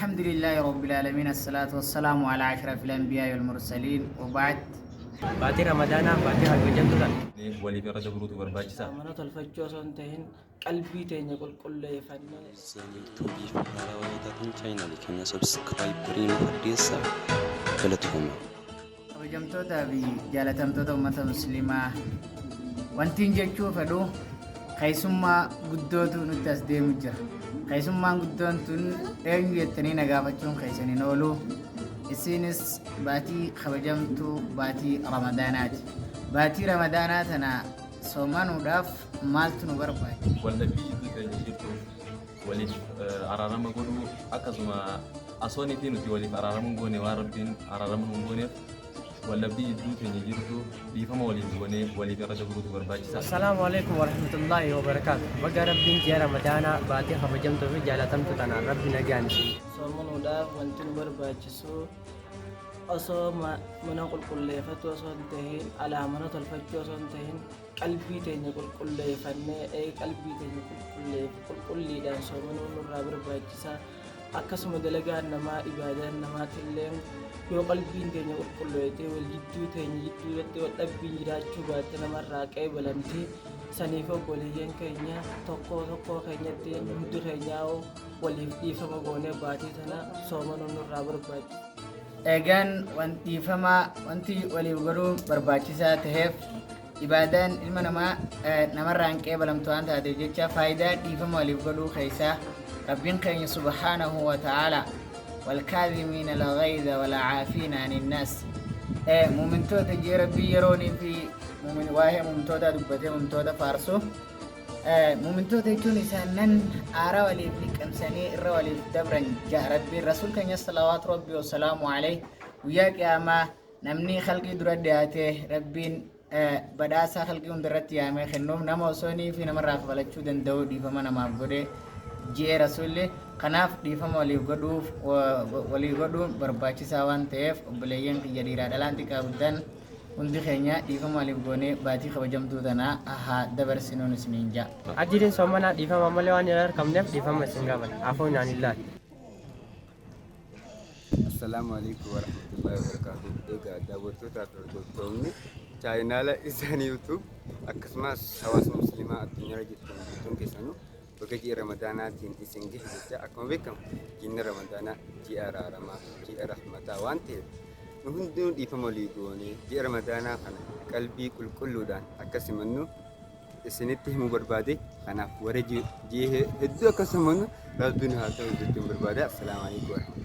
Alhamdulillahi Rabbil Aalamiin Assalaatu wassalaamu alaa ashrafil anbiyaa'i wal mursaliin wa ba'd. Baatii Ramadaanaa baatii kabajamtuu tana. Waliif irra dabruutu barbaachisa. Mana tolfachuu osoo hin tahin qalbii teenya qulqulleeffannee. Zaamil Tuubiif haarawaa yoo taatan chaayinaalii keenya subscribe godhii nuuf addeessaa. Galatoomaa. Kabajamtootaa fi jaalatamtoota ummata muslimaa wantiin jechuu fedhu keessummaa guddootu nutti as deemu jira. Keessummaan guddoon tun eenyu jettanii na gaafachuun keessan hin oolu. Isiinis baatii kabajamtuu baatii Ramadaanaati. Baatii Ramadaanaa tana soomanuudhaaf maaltu nu barbaachisa? Waldhabbii jidduu teenya jirtuuf waliif araarama godhuu akkasuma asoonii fi nuti waliif araarama hin goone waan Rabbiin araarama nu hin gooneef waldhabbii jidduu teenya jirtu dhiifama waliif goonee waliif irra dabruutu barbaachisa. Assalaamu alaikum warahmatullaahi wabarakaatu. Baga Rabbiin ji'a Ramadaanaa baatii kabajamtuu fi jaalatamtu tanaan Rabbi nagaan isin. Soomanuudhaaf wanti nu barbaachisu osoo mana qulqulleeffatu osoo hin tahin alaa mana tolfachuu osoo hin tahin qalbii teenya qulqulleeffannee ee qalbii teenya qulqulleef qulqulliidhaan soomanuun nurraa barbaachisa. Akkasuma dalagaan namaa ibaadaan namaatilleen yoo qalbiin teenya qulqulleeyte wal jidduu teenya jidduu irratti wal dhabbiin jiraachuu baatte namarraa qeebalamti. Saniif obboleeyyan keenya tokkoo tokkoo keenyatti hundi keenyaa'u waliif dhiifama goonee baatii tana soomanuun nurraa barbaachisa. Eegaan wan dhiifama wanti waliif godhuun barbaachisaa taheef Ibaadaan ilma namaa namarraa hin qeebalamtu waan taateef jecha faayidaa dhiifama waliif godhuu keessaa Rabbiin keenya subhaanahu wa ta'aalaa walkaadhimiina alghayza walcaafiina aninnaas muumintoota jee Rabbii yeroonii fi waa'ee muumintootaa dubbatee muumintoota faarsu muumintoota jechuun isaan nan aara waliif liqimsanii irra waliif dabran ja'a Rabbiin rasuul keenya salawaatu Rabbii wasalaamu alayhi guyyaa qiyaamaa Namni khalqii dura dhiyaate Rabbiin badhaasa khalqii hunda irratti yaamee kennuuf nama osoo inni fi namarraa kafalachuu danda'u dhiifama namaaf godhe ji'ee rasuulli. Kanaaf dhiifama waliif godhuuf walii godhuun barbaachisaa waan ta'eef obboleeyyan kiyya dhiiraa dhalaan xiqqaa guddaan hundi keenya dhiifama waliif goonee baatii kabajamtuu tana haa dabarsinuun isiniin ja'a. Ajriin soomanaa dhiifama malee waan hin argamneef dhiifama isin gaafadha. Afuun anillaahi. Assalaamu alaikum warahmatullahi wabarakatuh. Egaa daawwattootaa fi hordoftoonni chaayinaala isaanii YouTube akkasumas hawaasa musliimaa addunyaarra jirtan guutuun keessanuu baga ji'a Ramadaanaatiin isin gahe jecha akkuma beekamu ji'ni Ramadaanaa ji'a araaramaa ji'a rahmataa waan ta'eef nu hundinuu dhiifama walii goonee ji'a Ramadaanaa kana qalbii qulqulluudhaan akka simannu isinitti himuu barbaade kanaaf warra ji'a hedduu akka simannu rabbiin haa ta'u jechuun barbaada. Assalaamu alaikum warahmatullahi.